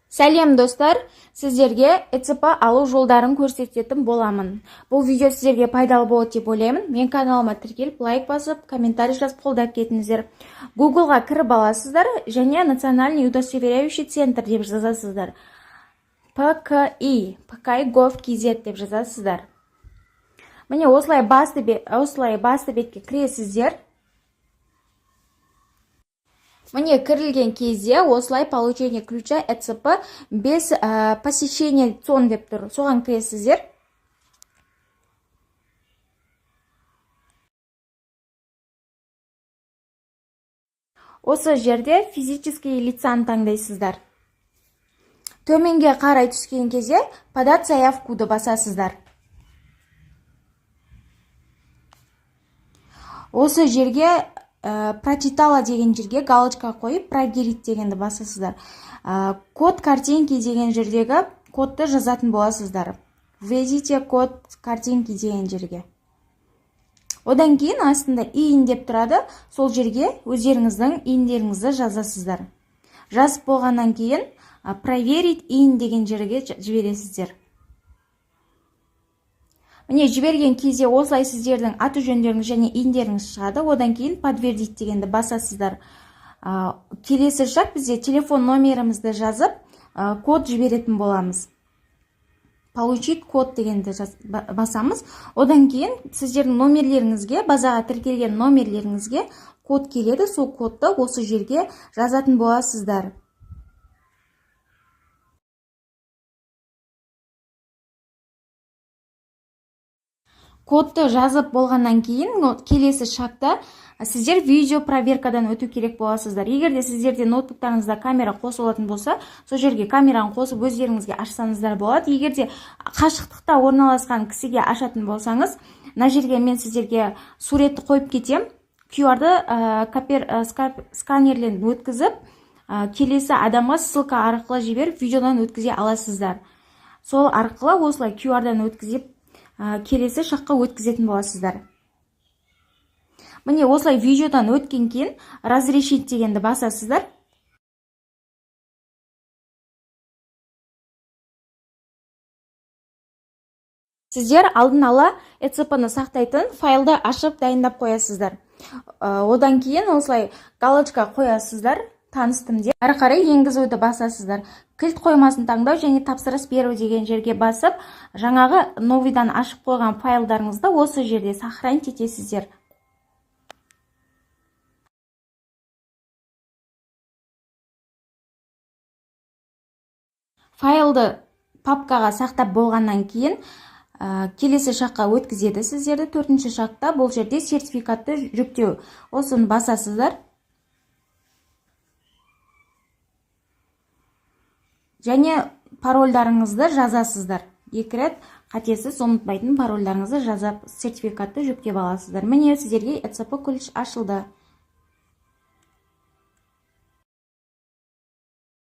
Сәлем, достар! Сіздерге ЭЦП алу жолдарын көрсететін боламын. Бұл видео сіздерге пайдалы болады деп ойлаймын. Мен каналыма тіркеліп, лайк басып, комментарий жазып, қолдап кетіңіздер. Гуглға кіріп аласыздар және «Национальный удостоверяющий центр» деп жазасыздар. ПКИ, ПКИ gov kz деп жазасыздар. Міне, осылай басты бетке кіресіздер. Міне, кірілген кезде осылай «Получение ключа ЭЦП без посещения ЦОН» деп тұр. Соған кіресіздер. Осы жерде «Физические лица» ны таңдайсыздар. Төменге қарай түскен кезде «Подать заявку» ды басасыздар. Осы жерге «Прочитала» деген жерге галочка қойып, «Проверить» дегенді басасыздар. «Код картинки» деген жердегі кодты жазатын боласыздар. «Введите код картинки» деген жерге. Одан кейін астында «ИИН» деп тұрады. Сол жерге өздеріңіздің ИИНдеріңізді жазасыздар. Жазып болғаннан кейін «Проверить ИИН» деген жерге жібересіздер. Міне, жіберген кезде осылай сіздердің аты жөндеріңіз және ИИНдеріңіз шығады. Одан кейін «Подтвердить» дегенді басасыздар. Келесі шаг: бізде телефон номерімізді жазып, код жіберетін боламыз. «Получить код» дегенді басамыз. Одан кейін сіздердің номерлеріңізге, базаға тіркелген номерлеріңізге код келеді. Сол кодты осы жерге жазатын боласыздар. Кодты жазып болғаннан кейін келесі шаг та сіздер видео проверка дан өту керек боласыздар. Егер де сіздерде ноутбуктарыңызда камера қосылатын болса, сол жерге камераны қосып, өздеріңізге ашсаңыздар болады. Егер де қашықтықта орналасқан кісіге ашатын болсаңыз, мына жерге мен сіздерге суретті қойып кетем. QR-ды сканерлен өткізіп, келесі адамға ссылка арқылы жіберіп, видеодан өткізе аласыздар. Сол арқылы осылай QR-дан өткізіп, келесі шаг қа өткізетін боласыздар. Міне, осылай видеодан өткен кейін «Разрешить» дегенді басасыздар. Сіздер алдын ала ЭЦП-ны сақтайтын файлды ашып, дайындап қоясыздар. Одан кейін осылай галочка қоясыздар «Таныстым» деп. Әрі қарай «Енгізуді» басасыздар. «Кілт қоймасын таңдау және тапсырыс беру» деген жерге басып, жаңағы новый дан ашып қойған файлдарыңызды осы жерде сохранить етесіздер. Файлды папкаға сақтап болғаннан кейін келесі шаг қа өткізеді сіздерді. Төртінші шаг та бұл жерде сертификатты жүктеу. Осыны басасыздар және парольдарыңызды жазасыздар. Екі рет қатесіз, ұмытпайтын парольдарыңызды жазып, сертификатты жүктеп аласыздар. Міне, сіздерге ЭЦП ключ ашылды.